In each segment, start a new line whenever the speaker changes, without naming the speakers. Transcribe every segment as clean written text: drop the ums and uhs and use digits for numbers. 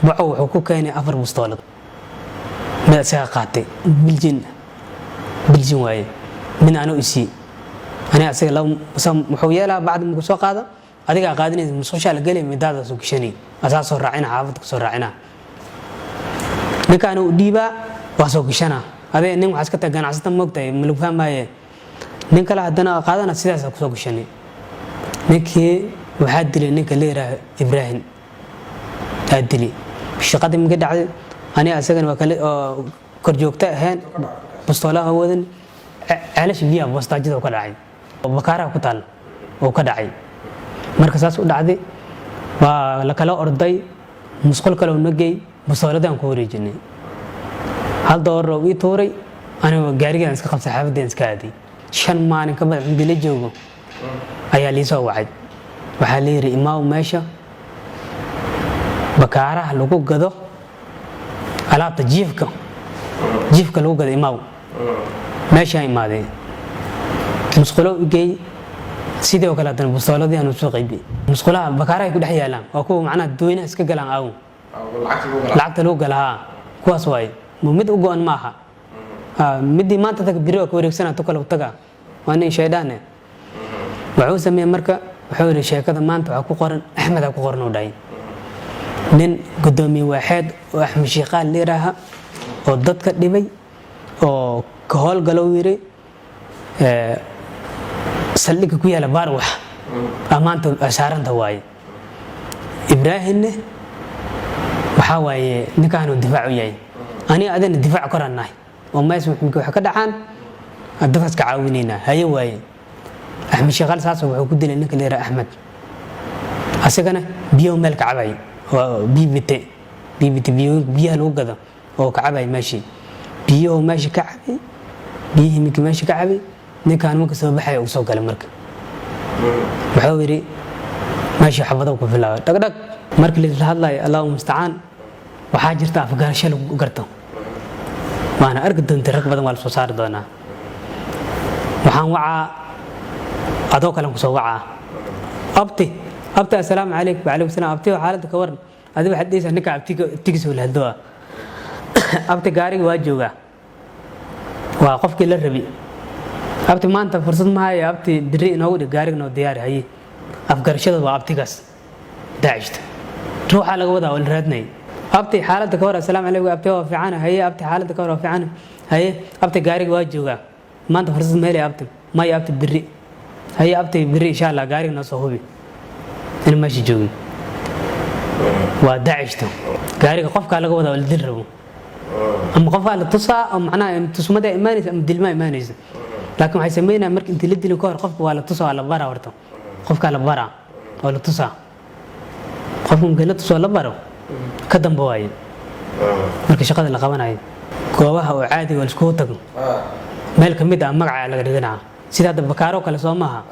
Bacow wuxuu ku keenay afar bustoolad. Mid isaga qaatay, biljin biljin waaye, midna anuu isii. Aniga asaga laba wuxuu yeelaa, bacdi markuu soo qaado, adigaa qaadinaysa, musqushaa la gelay, midaada soo gashanay, asaa soo raacina, xaafadda ku soo raacina. Ninkaan uu dhiibaa, waa soo gashanaa. Adee nin waxaa iska tahay ganacsata, moogtahay, ma lagu fahmaaye. Nin kale haddana qaadana, sidaasaa kusoo gashanay. Ninkii waxaa dilay ninka la yidhaaha Ibraahim aa dili. Shaqadii maka dhacday, aniga asagana waa kale oo korjoogto ahayn, bustoolaha wadan, ceelasha biyaha bostaajada ka dhacay oo bakaaraha ku taal oo ka dhacay. Marka saas u dhacday, waa la kala orday, musqul kale oo nagey, bustooladaan ku wareejinay. $1 oo ii tuuray, aniga gaarigaan iska qabsay, xaafadeen iska aaday. 5 maalin ka badan cumbi la joogo ayaa lii soo wacay. Waxaa la yidhi, imaaw meesha bakaaraha lagu gado alaabta jiifka, jiifka lagu gado imaaw. Meeshaan imaaday, musqulo u geey, sidoo kale haddana bustooladii aanu soo qaybiyey. Musqulaha bakaaraha ay ku dhex yaalaan waa kuwa macnaha dadweynaha iska galaan aawo lacagta lagu gala. Haa, kuwaas waaye. Mid u go-an ma aha. Midii maanta taga, biri waa ka wareegsana, tu kale taga, waa nin shaydhaane. Wuxuu sameeyey marka, wuxuu yidhi, sheekada maanta waxaa ku qoran Axmed aa ku qoran, uu dhahay, nin gudoomiye waaxeed oo Axmed Shiiqaal layidhaaha oo dadka dhibay oo ka howlgalo, uu yidhi, saldhigga ku yaala Baarwax maanta saaranta waaye. Ibraahimne waxaa waaye ninkaanu difaac u yahay, aniga adina difaac koraan nahay oo mees waxa ka dhacaan dadkaas ka caawinaynaa. Haye waaye. Axmed Shiiqaal saas wuxuu ku dilay ninka la yidhaha Axmed. Asagana biyo meel ka cabay oo bibite bibite, biyaha lagu gado oo ka cabay meeshii, biyuhu meesha ka cabay, biyihii minka meesha ka cabay. Ninkaan marka soo baxaya uu soo galay. Marka wuxuu yidhi, meeshii xabado ku bilaabay, dhagdhag. Markii laisla hadlayo, Allahu mustacaan, waxaa jirta afgarasho lagu garto, waana arki doonta, rag badan waa la soo saari doonaa. Waxaan wacaa adoo kalen kusoo wacaa, abti, abti, assalaamu calaykum. Wacalaykum salaam, abti, xaaladda ka waran? Adi waxaad dhehaysaa ninka abtigiisa wala hadloo. Abti, gaariga waa joogaa, waa qofkii la rabi. Abti, maanta fursad ma haya, abti, biri inoogu dhig, gaariga noo diyaari. Haye. Afgarashada waa abtigaas Daacishta ruuxaa laga wadaa oo la raadinaya. Abti, xaaladda ka war? Assalaamu calaykum, abti, waa fiican. Haye, abti, xaaladda ka war? Waa fiican. Haye, abti, gaariga waa joogaa, maanta fursad ma helaya, abti? Maya, abti, biri. Haye, abti, biri insha Allah gaariga noo soo hubi in meesha joogin. Waa Daacishta, gaariga qofkaa laga wadaa oo la dil rabo, ama qofkaa la tusaa oo macnaha tusmada imaanaysa ama dilmaa imaanaysa. Laakiin waxay sameynayaan, marka intii la dilin ka hor, qofka waa la tusaa, waa la baraa horta, qofkaa la baraa oo la tusaa. Qofka markii la tusoo la baro ka damba waaye marka shaqada la qabanayo. Goobaha oo caadiga oo laiskugu tago meel ka mid ah magaca laga dhiganaa, sida hadda Bakaaro kale, soo maaha?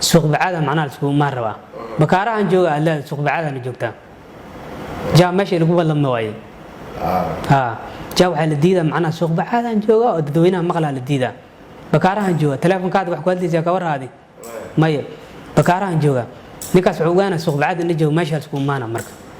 Suuq Bacaada macnaha laiskugu maan rabaa. Bakaarahan jooga aad leedahay, Suuq Bacaadana joogtaa, jaa meesha lagu ballamma waaye. Ha, jaa waxaa la diidaa macnaha Suuq Bacaadaan jooga oo dadweynaha maqlaa la diidaa. Bakaarahan jooga, teleefonkaada wax ku hadlaysaa, ka warhaadi maya, Bakaarahan jooga. Ninkaas wuxuu ogaanaa Suuq Bacaad ina jooga, meesha laisku imaana marka.